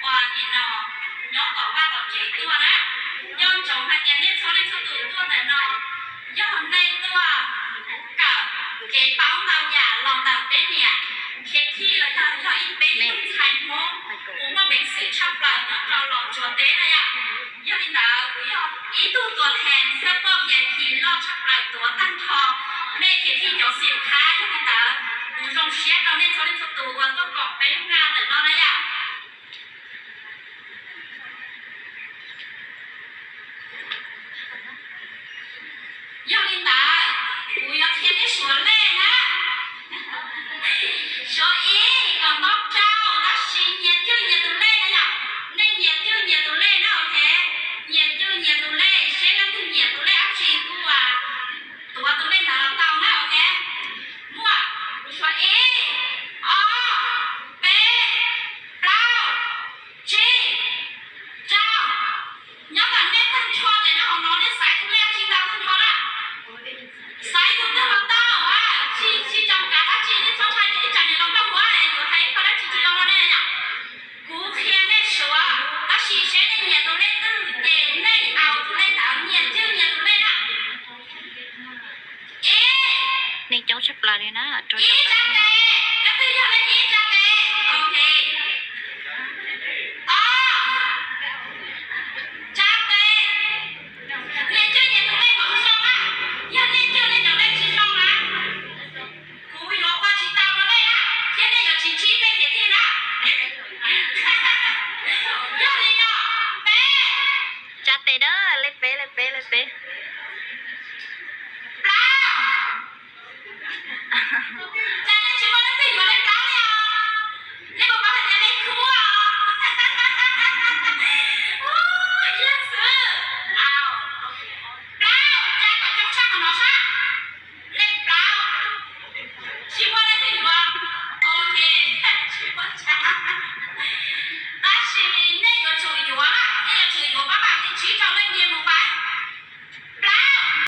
Nim no nyob tom vaj tom tsev tuaj na, nco ntsoov hais tias nej txhua leej txhua tus tuaj ntawm no yog nej tuaj kawm kev paub ntau yam los ntawm peb niam Khiav Thij los yog, yog ib peb tug ntxhais Hmoob uas muaj peev xwm tshaj plaws nyob rau Los Tsuas teb na yom. Yog li ntawd kuv yog ib tug tuam thees xab poj V I P loj tshaj plaws tuav tag nrho nej Khiav Thij cov xim khab. Yog li ntawd kuv zoo siab rau nej txhua leej txhua tus uas tuaj koom peb lub naj ntawm no na yom. Yog li ntawd kuv yuav qhia nej suav lej na. Suav ib kom nto rau, tab sis nyias cwj nyias tus lej na yom. Nej nyias cwj nyias tus lej na, ok. Nyias cwj nyias tus lej, seb leej twg nyiam tus lej dab tsi kuj tuav tus lej ntawd los tau na, ok. Muaj, kuv suav ib, ob, peb, plaub, tsib, rau. Nyob ntawm nej tag nrho ces nyob hauv no nej xaiv tus lej dab tsi tau tag nrho na. Xaiv tus twg los tau, tsis, tsis tsoom kav dab tsi, nej txhob ntshai tias ib tsam niam laus Nkauj Huab yuav hais ib qho dab tsi tsis zoo no nej na yom. Kuv qhia nej suav, tab sis seb nej nyiam tus lej twg ces nej aus tus lej ntawd, nyias cwj nyias tus lej na. Ib, neeg coob tshaj plaws li na, rau ib, caum